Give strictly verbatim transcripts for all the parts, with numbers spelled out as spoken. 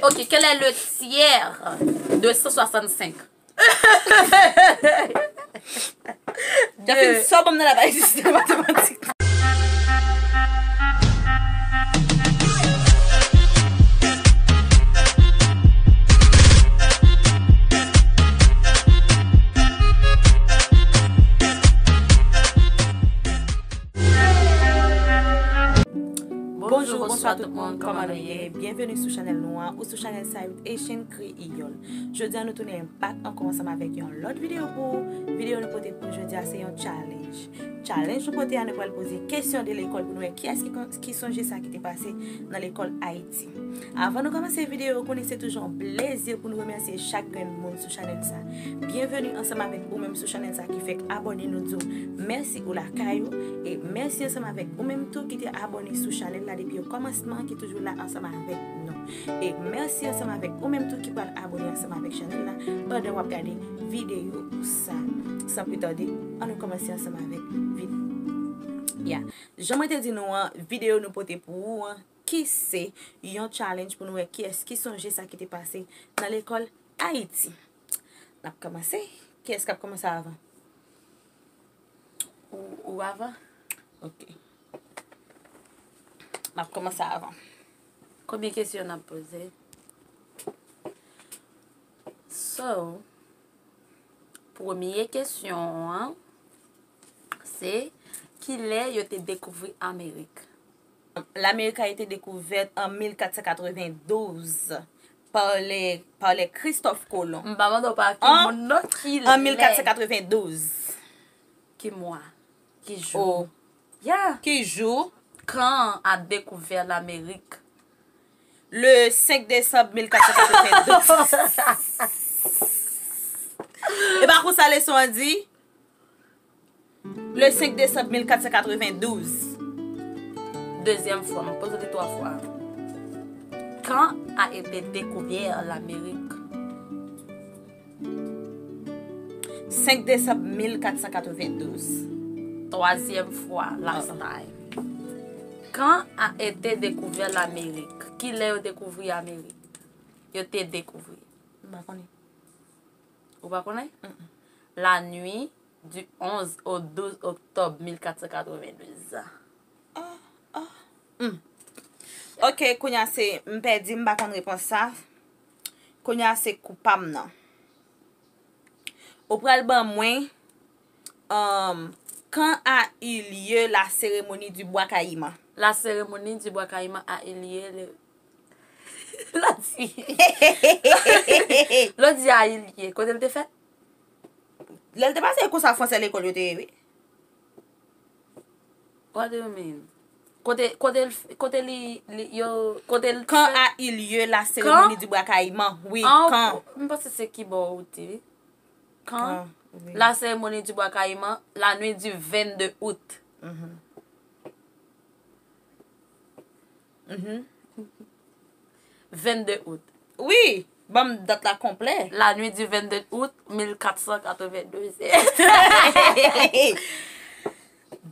Ok, quel est le tiers de cent soixante-cinq? Jafin, sa w ban m nan la pa egziste nan matematik. Bonjou, bonswa tout moun, kòman nou ye? Byenveni sou chanèl nou an, ou sou chanèl Sayut Haitian Kreyòl. Jodi a nou tounen back ankò ansanm avèk yon lòt videyo pou ou. Videyo nou pote pou jodi a se yon challenge. Challenge nou pote a, nou pral poze kesyon de lekòl pou nou wè kiyès ki kon- ki sonje sa ki te pase nan lekòl Ayiti. Avan nou kòmanse videyo, ou konnen se toujou yon plezi pou nou remèsye chak grenn moun sou chanèl sa. Byenveni ansanm avèk ou menm sou chanèl sa ki fèk abòne, nou di w mèsi ou lakay ou, e mèsi ansanm avèk ou menm tou ki te abòne sou chanèl la depi o kòmansman, ki toujou la ansanm avèk nou. E mèsi ansanm avèk ou menm tou ki pral abòne ansanm avèk chanèl la pandan w ap gade videyo sa. San pli tande, ann nou kòmanse ansanm avèk videyo. Ya. Jan mwen te di nou an, videyo nou pote pou ou an, ki se yon challenge pou nou wè kiyès ki sonje sa ki te pase nan lekòl Ayiti. N ap kòmanse. Kiyès k ap kòmanse avan? Ou, ou avan? Ok. M ap kòmanse avan. Konbyen kesyon n ap poze? So, premye kesyon an, se kilè yo te dekouvri Amerik? L'Amérique a été découverte en mille quatre cent quatre-vingt-douze par les, par les Christophe Colomb. M pa mande w pa ki moun non, kilè. En mille quatre cent quatre-vingt-douze. Ki mwa? Ki jou? Oh. Ya. Ki jou? Quand a découvert l'Amérique? Le cinq décembre mille quatre cent quatre-vingt-douze. E pa konsa leson an di? Le cinq décembre mille quatre cent quatre-vingt-douze. Dezyèm fwa, m poze li twa fwa. Quand a été découvert l'Amérique? Cinq décembre mille quatre cent quatre-vingt-douze. Twazyèm fwa, last time. Quand a été découvert l'Amérique? Kilè yo dekouvri Amerik? Yo te dekouvri. M pa konnen. Ou pa konnen? Mm-mm. La nuit du onze au douze octobre mille quatre cent quatre-vingt-douze. Ah, ah. Hmm. Ok, kounye a se, m pèdi, m pa konn repons sa. Kounye a se kou pa m nan. Ou pral ban mwen, um, quand a eu lieu la cérémonie du bois caïman? La cérémonie du bois caïman a eu lieu le Lodi. Lodi a ilye. Kote l te fèt? Lè l te pase, e konsa fransè lekòl yo te ye, wi. What do you mean? Kote, kote l, kote li, li, yo, kote l Quand a eu lieu la cérémonie du bois caïman? Wi, quand? M panse se kibò ou te. Quand? Quand, wi. La cérémonie du bois caïman, la nuit du vingt-deux août. Mhm. Mhm. Vingt-deux août. Wi, ban m dat la konplè. La nuit du vingt-deux août mille quatre cent quatre-vingt-douze.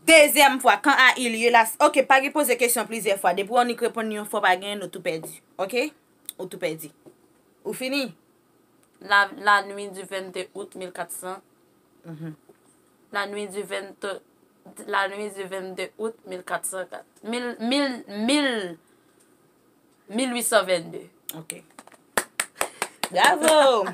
Dezyèm fwa, quand a eu lieu la, ok, pa gen poze kesyon plizyè fwa. Depi w annik reponn yon fwa, pa gen, nou tou pèdi. Ok? Ou tou pèdi. Ou fini? La, la nuit du vingt-deux août mille quatre cents. Mhm. La nuit du vingt, la nuit du vingt-deux août mille quatre cent quatre. Mille, mille, mille, mille huit cent vingt-deux. Ok. Bravo!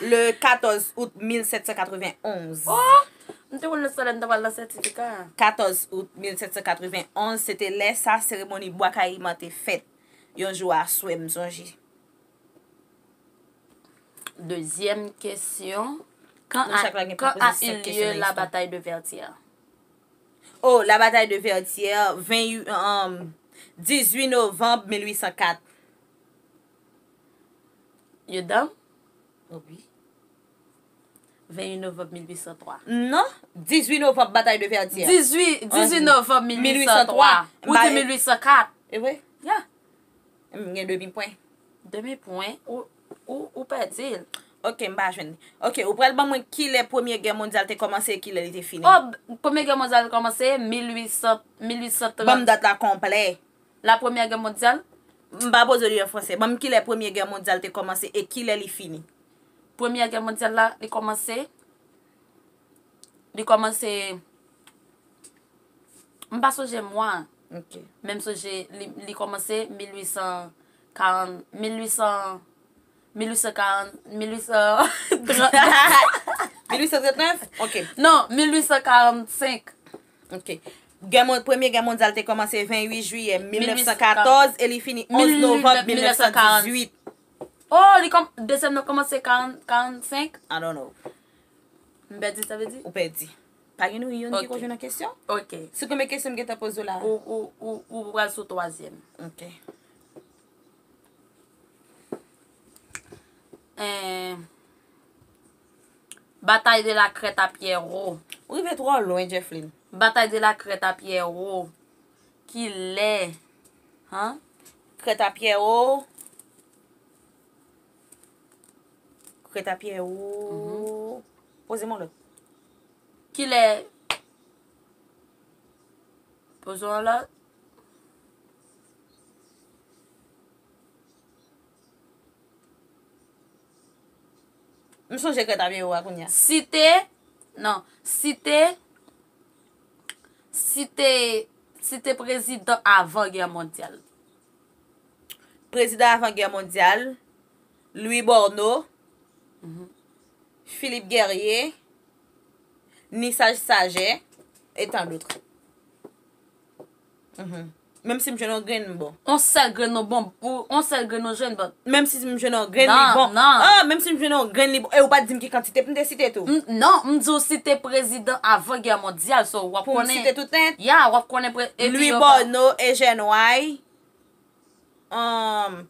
Le quatorze août mille sept cent quatre-vingt-onze. Oh! M te konn lè sa lè m ta pral nan sètifika. Quatorze août mille sept cent quatre-vingt-onze, se te lè sa seremoni Bwa Kayiman te fèt. Yon jou aswè, m sonje. Dezyèm kesyon. Quand a, quand a eu lieu la bataille de Vertières? Oh, la bataille de Vertières, vingt, um, dix-huit novembre mille huit cent quatre. You dumb? Oh, wi. Vingt et un novembre mille huit cent trois. Non, dix-huit novembre, bataille de Vertières. Dix-huit, dix-huit novembre mille huit cent trois. Ou di mille huit cent quatre. E vre? Yeah. M gen demi pwen. Demi pwen, ou, ou, ou pèdi l. Ok, m pa jwenn li. Ok, ou pral ban mwen kilè Premye Gè Mondyal te kòmanse e kilè li te fini. Oh, Premye Gè Mondyal te kòmanse mil uit san, mil uit san trant. Ban m dat la konplè. La Première Guerre mondiale, M pa poze w li an fransè. Ban m kilè Premye Gè Mondyal te kòmanse e kilè li fini. Premye Gè Mondyal la, li kòmanse, li kòmanse, m pa sonje mwa. Ok. Men m sonje li, li kòmanse mil uit san karant, mil uit san, mil uit san karant, mil uit san trant. Mil uit san trannèf? Ok. Non, mil uit san karannsenk. Ok. Gè mon-, Premye Gè Mondyal te kòmanse vennuit jiyè mil nèf san katòz e li fini onz novanm mil nèf san dizuit. Oh, li kòm, dezyèm nan kòmanse karant, karannsenk. I don't know. M pèdi, sa vle di? Ou pèdi. Pa gen nou youn ki Ok. Konn jwenn nan kesyon? Ok. Si konbyen kesyon m gentan poze w la? Ou, ou, ou, ou pral sou twazyèm. Ok. Eh, Bataille de la Crête à Pierrot. Ou rive twò lwen, Jefflin. Bataille de la Crête à Pierrot. Kilè? Hein? Crête à Pierrot. Crête à Pierrot. Mhm. Poze m yon lòt. Kilè? Poze yon lòt. M sonje Crête à Pierrot a kounye a. Site, non, site, site, site prezidan avan gè mondyal. Prezidan avan gè mondyal, Louis Borno, Mhm. Philippe Guerrier, Nissage Saget, et tant d'autres. Mhm. Menm si m jwenn yon grenn, m bon. On sèl grenn nou bon, ou, on sèl grenn nou jwenn bon. Menm si m jwenn yon grenn, li Non, bon. non. Ah, menm si m jwenn yon grenn, li bon. E ou pa t di m ki kantite pou m te site tou. M, non, m di w site prezidan avan gè mondyal, so w ap Pou m konnen. Site tout nèt? Ya, w ap konnen pre-, epi Louis yo pa Borno, Eugène Roy, um,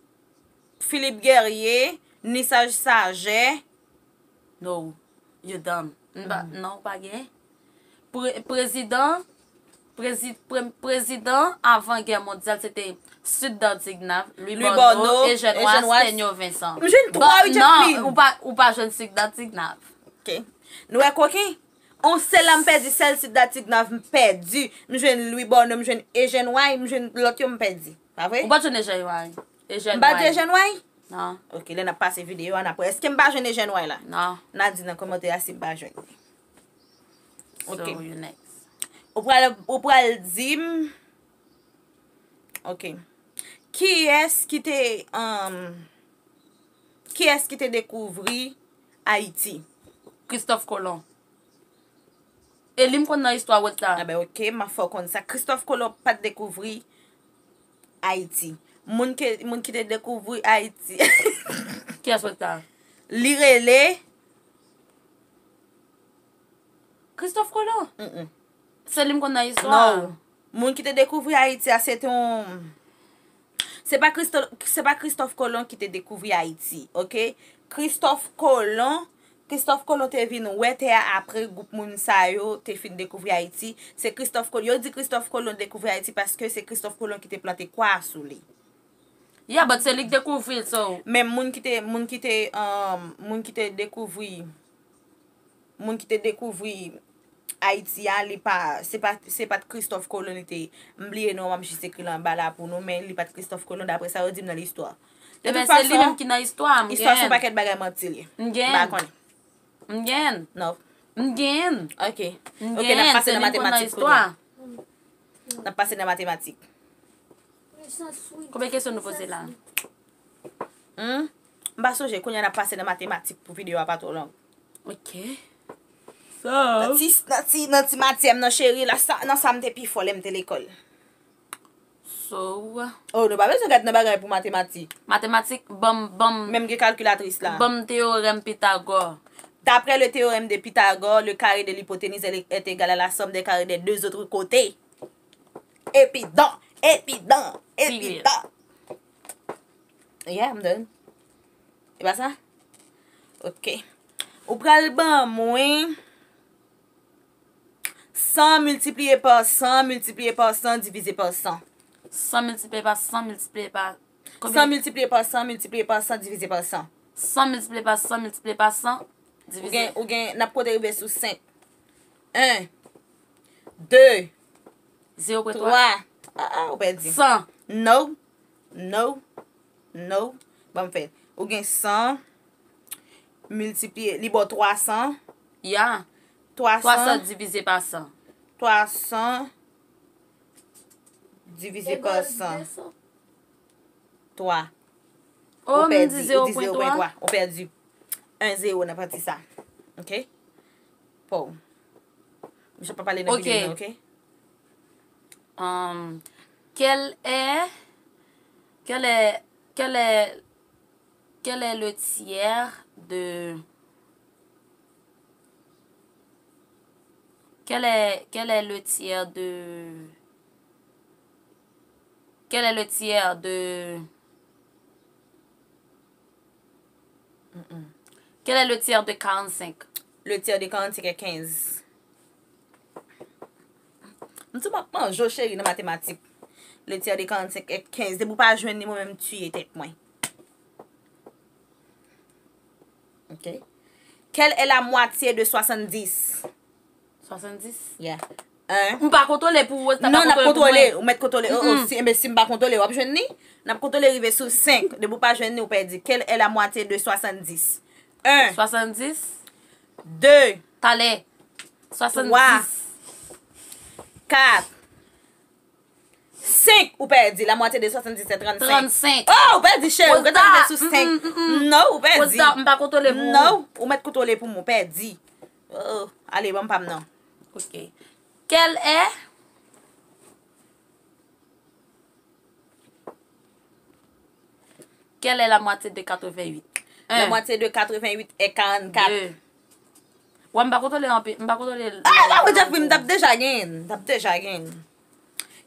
Philippe Guerrier, Nissage Saget. No, you dumb. M pa, Mhm. Non, ou pa gen. Pre-, prezidan, prezi-, pre-, prezidan avan gè mondyal, se te Sid Dartiguenave, Louis Louis Borno, Borno, Eugène Eugène Roy, Roy. Stenio Vincent. M jwenn twa, But, wi, non, Jefflin. Ou pa, ou pa jwenn Sid Dartiguenave. Ok. Nou wè koken? On sèl la m pèdi, sèl Sid Dartiguenave m pèdi. M jwenn Louis Borno, m jwenn Eugène Roy, m jwenn lòt yo m pèdi. Pa vre? Ou pa t jwenn Eugène Roy. Eugène M pa di Roy. Eugène Roy? Non. Ok, lè n ap pase videyo a, n ap wè. Èske m pa jwenn Eugène Roy la? Non. N a di nan kòmantè a si m pa jwenn. Ok. So, you next. Ou pral, ou pral di m. Ok. Kiyès ki te, um, kiyès ki te dekouvri Ayiti? Christophe Colomb. E li m konn nan istwa wòt la. Ah ben, ok, m a fè w konn sa. Christophe Colomb pa t dekouvri Ayiti. Moun ke, moun ki te dekouvri Ayiti. Kiyès wòt la? Li rele Christophe Colomb. Mm-mm. Se li m konn nan istwa. Non. Moun ki te dekouvri Ayiti a, se te yon, se pa Christo-, se pa Christophe Colomb ki te dekouvri Ayiti, ok? Christophe Colomb, Christophe Colomb te vin wè tè a apre gwoup moun sa yo te fin dekouvri Ayiti. Se Christophe Colomb, yo di Christophe Colomb dekouvri Ayiti paske se Christophe Colomb ki te plante kwa sou li. Yeah, but se li k dekouvri l, so. Men moun ki te, moun ki te, um, moun ki te dekouvri, moun ki te dekouvri Ayiti a, li pa, se pa, se pa t Christophe Colomb li te, m bliye non an, m ap jis ekri l anba la pou nou, men li pa t Christophe Colomb, daprè sa yo di m nan listwa. De Ebyen, tout se li fason, menm ki nan istwa, m istwa se yon gen. Pakèt bagay manti li ye. M gen. M pa konnen. M gen. Non. M gen. Ok. M Ok, n ap gen, pase se nan li m konn nan matematik istwa. Kounye a. N ap pase nan matematik. Konbyen kesyon nou poze la? Hmm? M pa sonje, kounye a n ap pase nan matematik pou videyo a pa twò long. Ok. So. Nan ti, nan ti, nan ti matyè m nan cheri, la, sa, nan sa m te pi fò lè m te lekòl. So. Oh, nou pa bezwen gad nan bagay pou matematik. Matematik, ban m, ban m, Menm gen kalkilatris la. Ban m teyorèm Pitagò. D'après le théorème de Pythagore, le carré de l'hypoténuse est, est égal à la somme des carrés des deux autres côtés. Évident, évident, Period. Évident. Yeah, I'm done. E pa sa? Ok. Ou pral ban mwen san miltipliye pa san, miltipliye pa san, divize pa san. San miltipliye pa san, miltipliye pa, konbyen? San miltipliye pa san, miltipliye pa san, divize pa san. San miltipliye pa san, miltipliye pa san, divize. Ou gen, ou gen, n ap konte rive sou senk. En, de, Zewo pwen twa. Twa. Ah, ah, ou pèdi. San. No. No. No. Ban m fè. Ou gen san miltipliye, li ba w twa san. Ya. Twa Twa san san. divize pa san. Twa san divize pa san. Twa. Oh, Ou m pèdi. di Ou zewo di pwen zewo pwen twa. twa. Ou pèdi. En zewo nan pati sa. Ok? Pou. Misye pa pale nan Ok. videyo nan, ok? Um, quel est, quel est, quel est, quel est le tiers de, quel est, quel est le tiers de, quel est le tiers de, quel est le tiers de quarante-cinq? Le tiers de quarante-cinq est quinze. M di m ap manje w, cheri, nan matematik. Le tiers de quarante-cinq est quinze. Depi w pa jwenn li, mwen menm m tiye tèt mwen. Ok. Quelle est la moitié de soixante-dix? Soixante-dix? Yeah. Un. M pa kontwole pou ou, ou ta Non, pa n ap kontwole pou kontwole. mwen. Ou mèt kontwole. Oh, oh, si, enben, si m pa kontwole, w ap jwenn li. N ap kontwole rive sou senk. Depi w pa jwenn li, ou pèdi. Quelle est la moitié de soixante-dix? Un. Soixante-dix? Deux. Talè. Soixante-dix. Twa. Quatre. Cinq, ou pèdi. La moitié de soixante-dix, c'est trente-cinq. Trente-cinq. Oh, ou pèdi, cheri. Ou What's gentan rive that? sou Mm, senk. mm, mm, mm. Non, ou pèdi. What's that? M pa kontwole pou ou. Non, ou mèt kontwole pou mwen, ou pèdi. Oh, ale, ban m pa m non. Ok. Quel est, quel est la moitié de quatre-vingt-huit? La Un. moitié de quatre-vingt-huit est quarante-quatre. Deux. Wè, m pa kontwole anpil. M pa kontwole. Ah, ah, Jeffrey, m t ap deja gen. M t ap deja gen.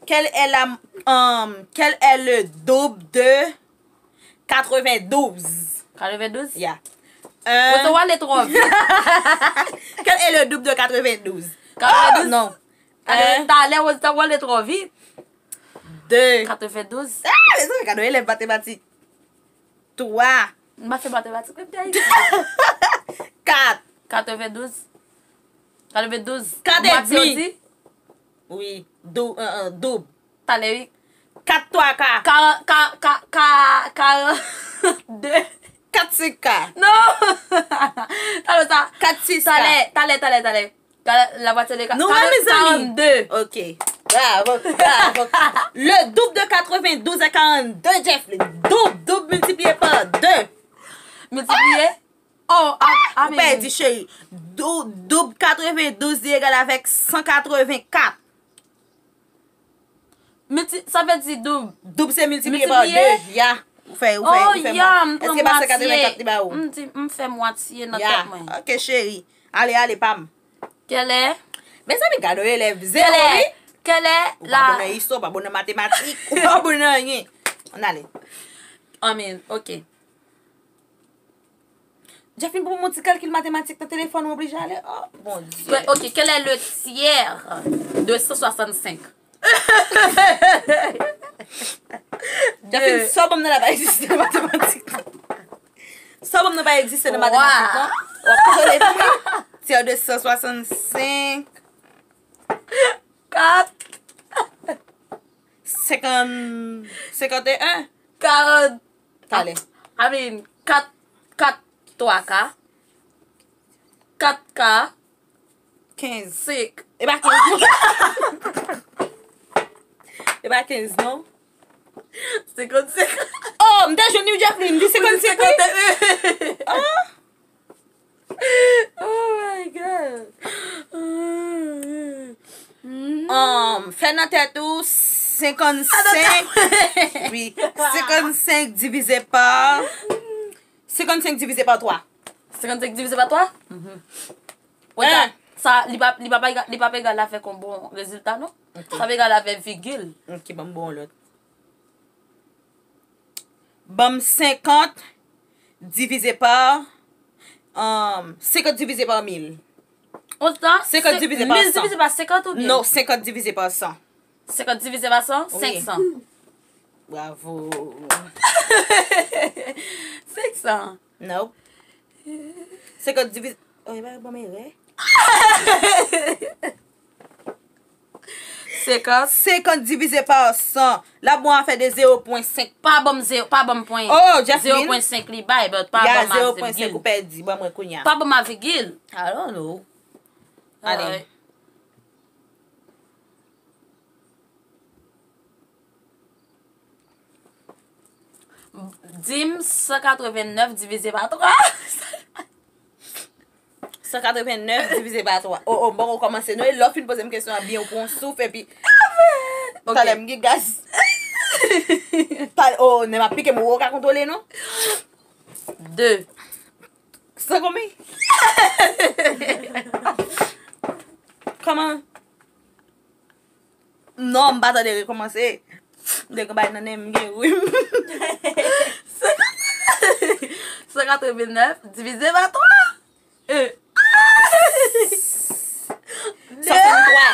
Quel est la, um, quel est le double de quatre-vingt-douze? Quatre-vingt-douze? Yeah. Ou te Un. wale twò vit. Quel est le double de quatre-vingt-douze? Quatre-vingt-douze? Oh, non. Talè, Un, talè, ou te wale twò vit. Deux. Quatre-vingt-douze. Ah, mezanmi, gade yon elèv matematik. Twa. M pa fè matematik, menm te Ayiti. Kat. Quatre-vingt-douze. Quatre-vingt-douze. Kat et Mwatye, ou demi. di? Wi. Dou, euh, euh, doub. Talè, wi. Kat twa ka. Ka, ka, ka, ka, karannde. Kat senk ka. Non! Talè sa. Kat sis ka. Talè, talè, talè, talè. Talè, la moitié de ka-, Nou wè, mezanmi. Karannde. Ok. Bravo, bravo. Le double de quatre-vingt-douze est quarante-deux, Jeffrey. Doub, doub multiplié par deux. Miltipliye. Oh, a, a, Ou pèdi, cheri. Dou-, doub quatre-vingt-douze li egal avèk san katrevenkat. Milti-, sa vle di doub. Doub se miltipliye pa Miltipliye? De. Ya. Ou fè, ou fè, Oh, ou fè ya, mal. m pran Èske pa mwatye. San katrevenkat li ba ou? M di, m fè mwatye nan Ya. Tèt mwen. Ok, cheri. Ale, ale, pam. Kèlè? Mezanmi, gade yon elèv. Zewo, Kèlè? Wi. Kèlè? Ou pa bon nan istwa, ou pa bon nan matematik, ou pa bon nan anyen. Ann ale. Amen, ok. Jeffrey, pou yon ti kalkil matematik nan telefòn, ou oblije ale. Oh, Bondye. Kè-, ok, quel est le tiers de cent soixante-cinq? Jeffrey, sa w ban m nan la pa egziste nan matematik. Sa w ban m nan pa egziste nan matematik, non? W ap kontwole pou mwen. Tiers de cent soixante-cinq. Kat. Senkant, senkant e en. Karant. Talè. I mean, kat, kat twa ka. Kat ka. Kenz. Senk. E pa kenz, non. E pa kenz, non. Senkant senk. Oh, m te jwenn li, Jeffrey, m di senkant senk, wi. Senkant senk. Oh. Oh my God. Um, fè nan tèt ou senkant senk. Wi. Senkant senk divize pa. Senkant senk divize pa twa. Senkant senk divize pa twa? Wè sa, sa, li pa, li pa, pa ega-, li pa egal avèk yon bon rezilta, non? Sa pa egal avèk vigil. Ok, ban m bon lòt. Ban m senkant divize pa, um, senkant divize pa mil. Ostan, Senkant divize pa mil san. Divize pa senkant oubyen? Non, senkant divize pa san. Senkant divize pa san? Wi. Senk san. Bravo. Senk san. Nope. Senkant divize. Oh, e pa ban m erè. Senkant. Senkant divize pa san. L ap bon afè de zewo pwen senk. Pa ban m zewo, pa ban m pwen. Oh, Jasmine. Zewo pwen senk li bay, but pa ban m a zewo pwen senk, ou pèdi. Ban mwen kounye a. Pa ban m a vigil. I don't know. Ale. Alright. Di m san katrevennnèf divize pa twa. San katrevennnèf divize pa twa. Oh, oh, m poko kòmanse non. E lè w fin poze m kesyon an byen, ou pran yon souf epi. Ok. Talè m gen gaz. Talè, oh, nèg m ap pike m, ou ka kontwole non. De. San konbyen? Kòman? Non, m pa tande rekòmanse. M te gen bay nan nen m gen rim. San katrevennnèf divize pa twa. E. Swasanntwa.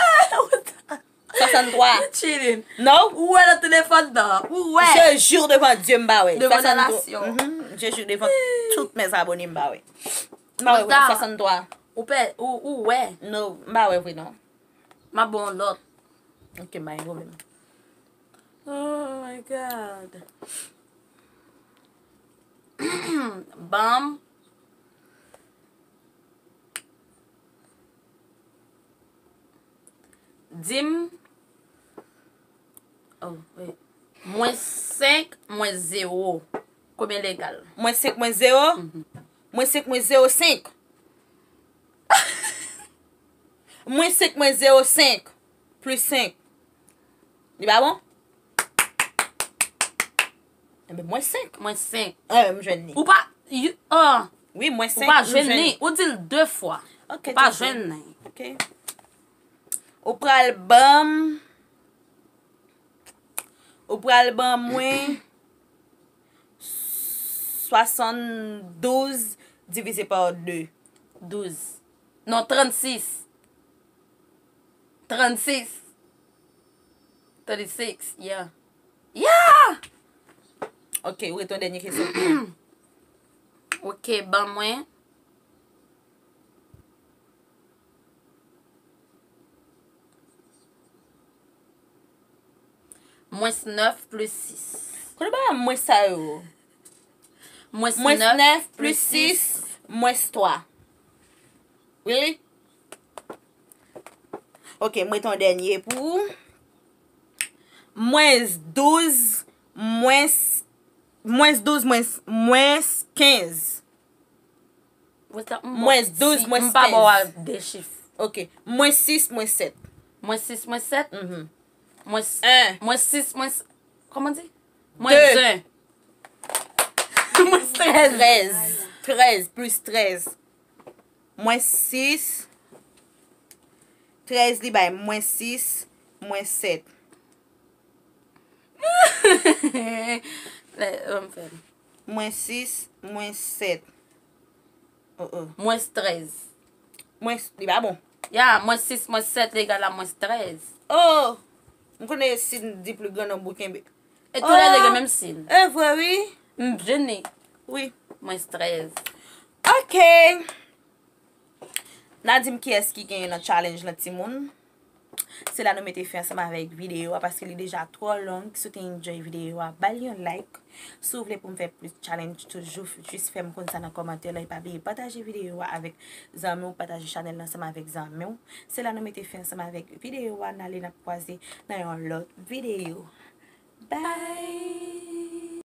Swasanntwa. You cheating. Non. Ou wè nan telefòn nan. Ou wè. Je jure devant Dieu, m pa wè. Devant la nation. Mhm. Je jure devant tout mes abonnés, m pa wè. M pa wè, vre, swasanntwa. Ou pè, ou, ou wè. Non, m pa wè vre, non. M ap ba w lòt. Ok, m pa gen pwoblèm. Oh my God. Ban m. Di m. Oh, wait. Mwens senk, mwens zewo. Konbyen l egal? Mwens senk, mwens zewo? Mhm. Mwens senk, mwens zewo, senk. Mwens senk, mwens zewo, senk. Plis senk. Li pa bon? Enben, mwens senk. Mwens senk. Enben, m jwenn li. Ou pa, you, ah. Wi, mwens senk, m jwenn li. Ou pa jwenn li. Ou di l de fwa. Ok, ou pa jwenn li. Ok. Ou pral ban m, ou pral ban mwen swasanndouz divize pa de. Douz. Non, trannsis. Trannsis. Thirty-six, yeah. Yeah! Ok, ou ret yon dènye kesyon. Ok, ban mwen. Mwens nèf plis sis. Kote bagay mwens sa yo? Mwens nèf plis sis, mwens twa. Really? Ok, mwen ton dènye pou ou. Mwens douz, mwens, mwens douz, mwens, mwens kenz. Mwens douz, mwens kenz. M pa ba w de chif. Ok, mwens sis, mwens sèt. Mwens sis, mwens sèt? Mhm. Mwens, mwens sis, mwens, kòman di? Mwens en. Mwens trèz. Trèz, trèz, plis trèz. Mwens sis. Trèz li bay mwens sis, mwens sèt. Lè, ban m fè l. Mwens sis, mwens sèt. Oh, oh. Mwens trèz. Mwens, li pa bon. Ya, mwens sis, mwens sèt egal a mwens trèz. Oh! M konnen si n di pli gran nonb ou kenbe. E tou lè de gen menm siy. E vre, wi. M jwenn li. Wi. Mwens trèz. Ok. N a di m kiyès ki genyen nan challenge lan, timoun. Se la nou mete fen ansanm avèk videyo a, paske li deja twò long. Si w te enjoy videyo a, ba l yon like. Si w vle pou m fè plis challenge toujou, jis fè m konn sa nan kòmantè la. E pa bliye pataje videyo a avèk zanmi w, pataje chanèl la ansanm avèk zanmi w. Se la nou mete fen ansanm avèk videyo a. N ale, n ap kwaze nan yon lòt videyo. Bye!